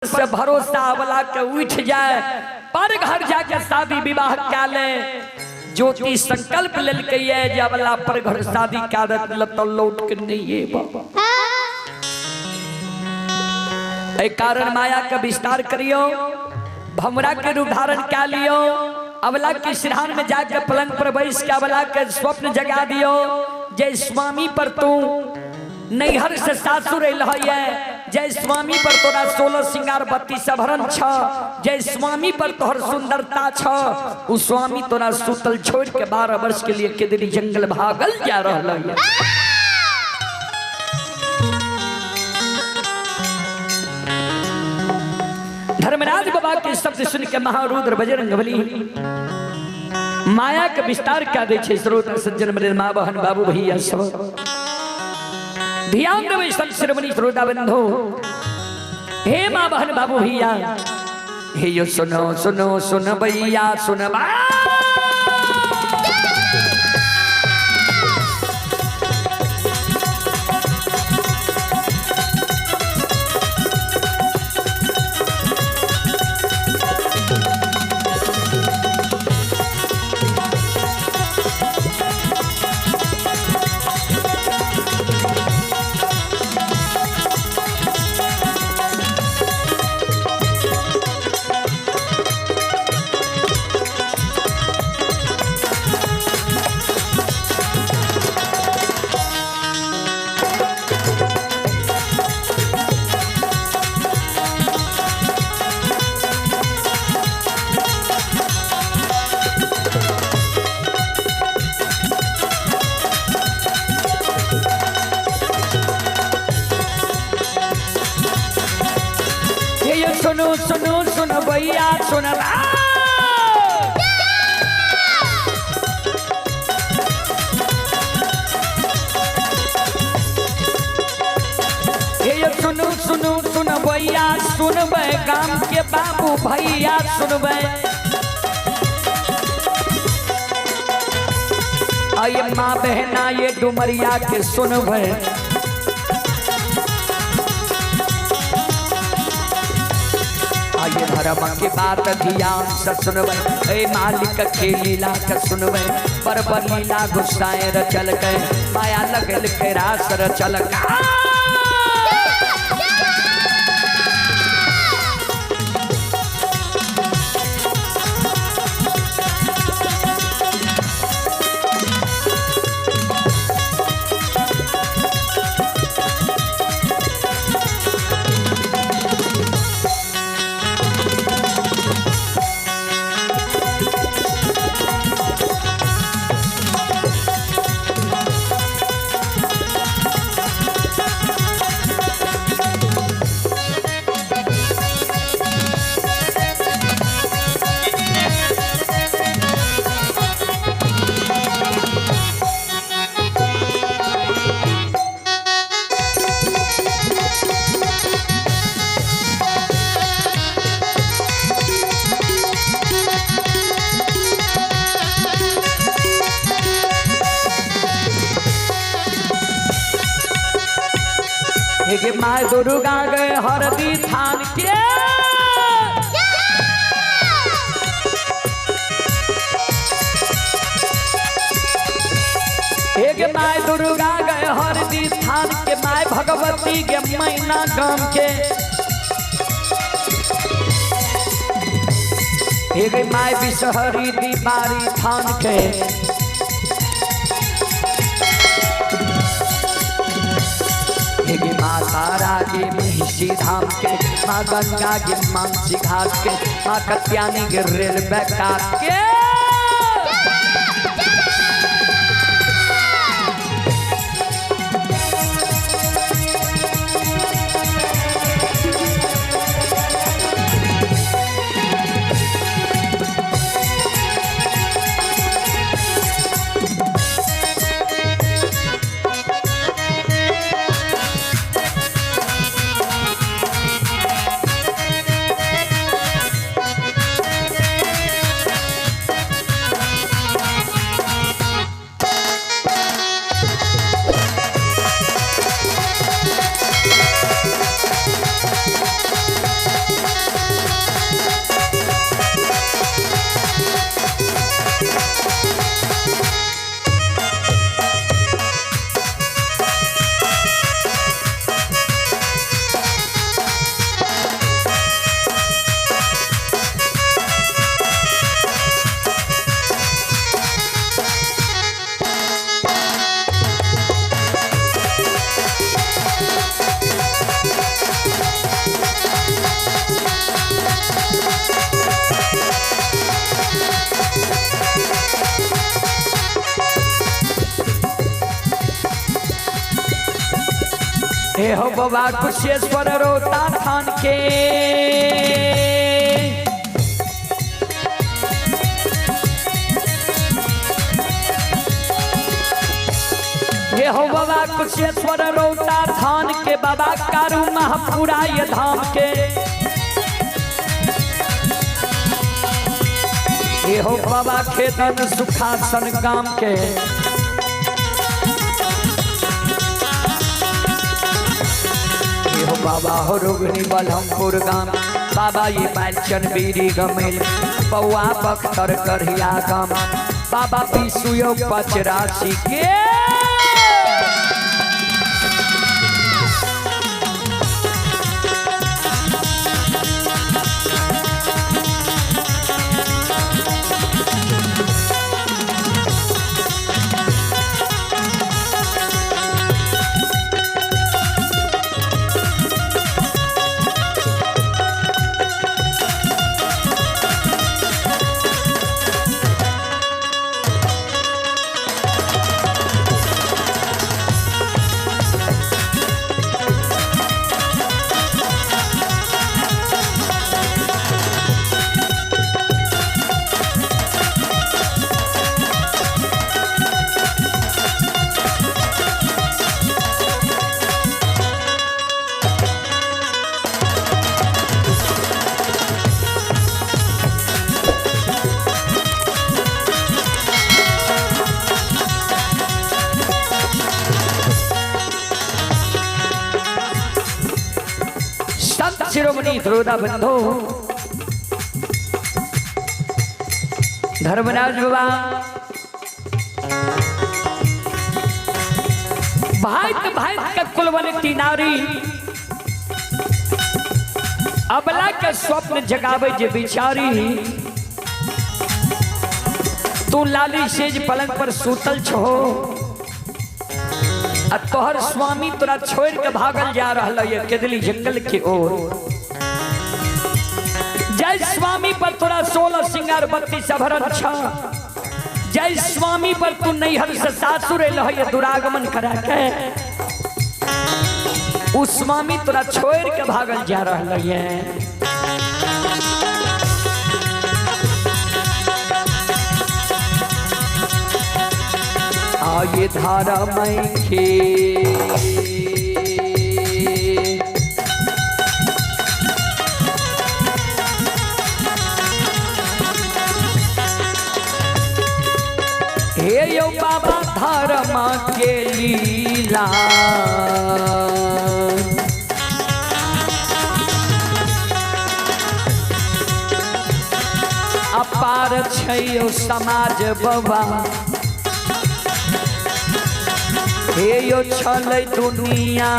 से भरोसा वाला के उठ जाए, पर घर जाके शादी विवाह कए ले। ज्योति संकल्प लेलकै ये जे अबला पर घर शादी कए देत तो लौट के नहीं एबा। एहि कारण माया के विस्तार करियो, भमरा के रूप धारण कए लियो, अबला के सिरहान में जाके पलंग पर बैस के अबला के स्वप्न जगा दियो। जय स्वामी पर तू नैहर से सासुर अल है, जय स्वामी पर तोरा 16 सिंगार 32 आभरण छ, जय स्वामी पर तोहर सुंदरता छ, उ स्वामी तोरा सुतल छोड़ के 12 वर्ष के लिए केदरी जंगल भागल जा रहल है। धर्मराज बाबा के शब्द सुन के महारुद्र बजरंग बली माया के विस्तार क्या दे छे। श्रोता सज्जन मेरे माँ बहन बाबू भैया सब ध्यान देवे संत श्रोमणी श्रोता बंधु। हे माँ बहन बाबू भैया, हे यो सुनो सुनो सुन भैया सुन बा। सुनो सुनो सुन भैया सुन। हे सुनो सुनो सुन भैया सुनबै, गाम के बाबू भैया सुनबै। आये माँ बहना ये डुमरिया के सुनबै। धर्म के बात ध्यान से सुनबै, ए मालिक के लीला के सुनबै। पर लीला गुस्साए रचल के, माया लगल के रास रचल का। माँ दुर्गा गए हरदी थान के, एक माँ दुर्गा गए हरदी थान के, माँ भगवती के मैना गाम के। एक माँ विषहरी दीवारी थान के, माँ तारा के महिषी धाम के, माँ गंगा के मानसी घाट के, माँ कत्यानी के रेलवे काट के। हे हो बाबा कुशेश्वर रोता थान के। हे हो बाबा कुशेश्वर रोता थान के, बाबा कारू महापुरा ये धाम के। हे हो बाबा खेतन सुखासन काम के। हे हो बाबा हो रोगनी बलहमपुर गाम, बाबा ये बालचन बीरी गमेल बउआ बख्तर करिया गाम, बाबा पीसुयो पचरासी के। संत शिरोमणि ध्रुवदा बंधु धर्मराज बाबा भाई भाई का कुलवंती नारी अबला के स्वप्न जगावे जे बिचारी। तू लाली सेज पलंग पर सूतल छो आ तोहर स्वामी तोरा छोड़ के भागल जा रहा है केदली जंगल के ओर। जय स्वामी पर तोरा 16 सिंगार 32 आभरण छ। जय स्वामी पर तू नैहर से सासुर एलह दुरागमन करा के, उ स्वामी तोरा छोड़ के भागल जा रहा है। आये धारा मैखे हे यो बाबा धर्म के लीला। अपार छै समाज बाबा, हे यो छलै दुनिया।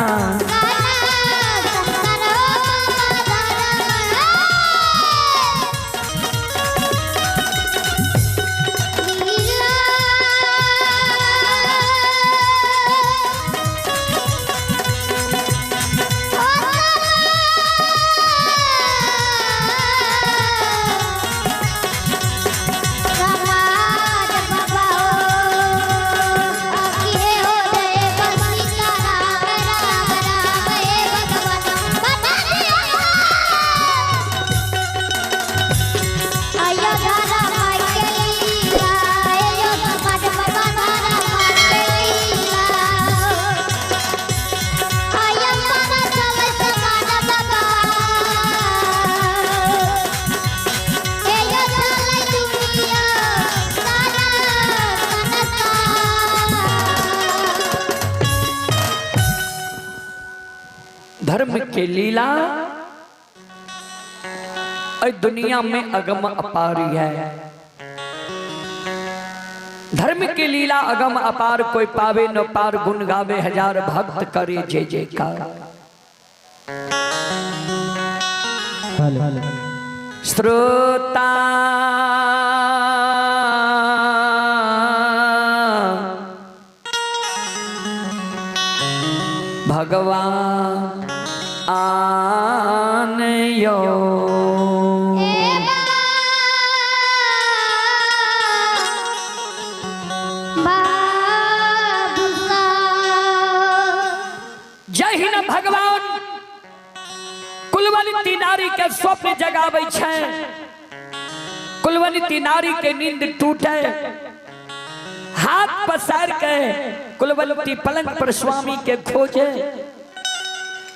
धर्म के लीला दुनिया में अगम अपार है। धर्म के लीला अगम अपार, कोई पावे न पार, गुण गावे हजार भक्त करे जय जयकार। श्रोता भगवान आन यो जय हिंद। कुलवंती नारी के स्वप्न जगाबै छै। कुलवंती नारी के नींद टूटे, हाथ पसार के कुलवंती पलंग पर स्वामी के खोजे।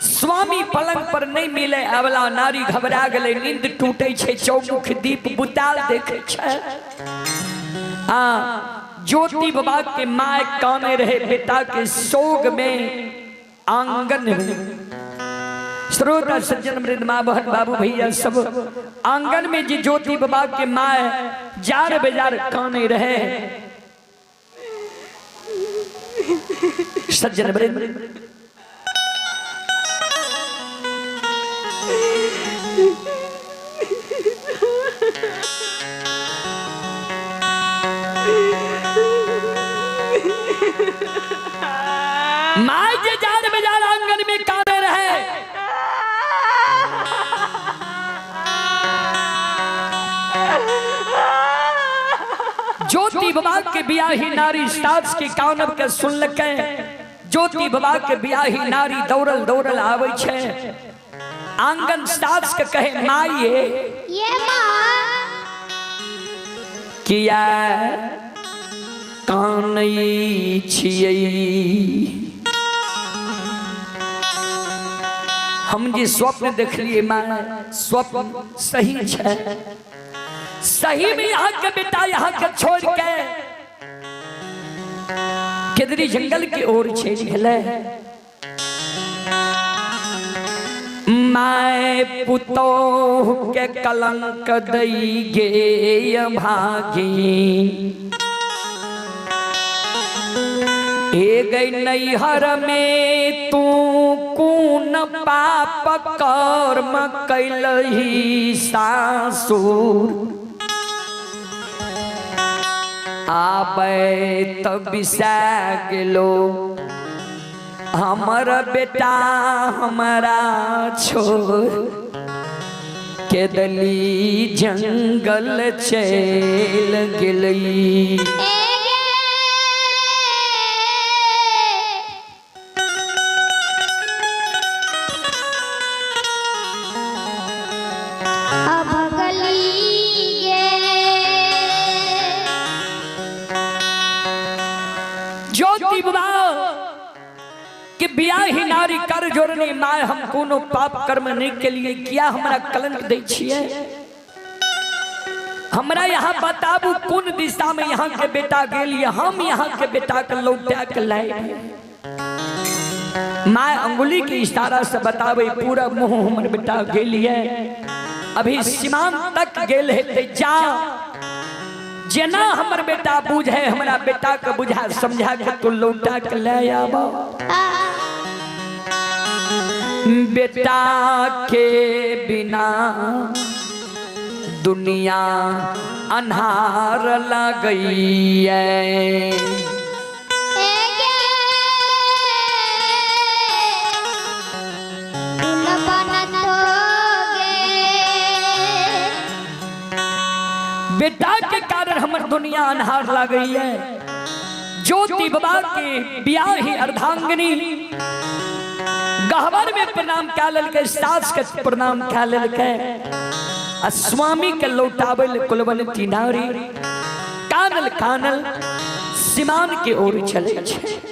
स्वामी पलंग पर नहीं मिले। अबला नारी घबरा गेलै, नींद टूटे छै, चौमुख दीप बुताल देखे छै। आ ज्योति बाबा के माय काने रहे बेटा के शोक में आंगन में। श्रोता सज्जन मृद माँ बहन बाबू भैया सब, आंगन में जी ज्योति बाबा के माय जार बेजार काने रहे। सज्जन वृंद, माय जे जार बेजार आंगन में काने रहे, ज्योति बाबा के बियाही नारी सास के कानब के सुनलकै। ज्योति बाबा के बियाही नारी दौड़ल दौड़ल आबै छै आंगन, सास के कहे, माइये, ये माँ, किया कानै छियै? हम जे स्वप्न देखलिए माँ, स्वप्न सही छै। सही में यहाँ के बेटा यहाँ के छोड़ के केदरी जंगल के ओर चलि गेलै। My पुतोह के कलंक दई गे भागी, ए गई नैहर में तू कौन पाप कर्म कैलही सासुर? आबै त बिसा गेलो हमर बेटा, हमरा छोड़ के दली जंगल चल गेलई। ज्योति बाबा कि बियाही नारी कर जोड़नी, my हम कोनो पाप कर्म नहीं के लिए, किया हमरा कलंक दै छियै? हमरा यहाँ बताबू कोन दिशा में यहाँ के बेटा गेलिए, हम यहाँ के बेटा के लौटा के लाए। My अंगुली के इशारा से बतावे, पूरा मुंह हमर बेटा गेलिए, अभी सीमान तक गेल है। ते जा, जेना हमर बेटा बुझे, हमरा बेटा के बुझा समझा के तू लौटा के ले आब। बेटा के बिना दुनिया अन्हार लगैया। बेटा के कारण हमर दुनिया अन्हार लागई है। ज्योति बाबा के बियाह ही अर्धांगिनी गहवर में प्रणाम क्या ललके, सास के प्रणाम क्या ललके, आ स्वामी के लौटावे ले कुलवंती नारी कानल कानल सीमान के ओर चले छे।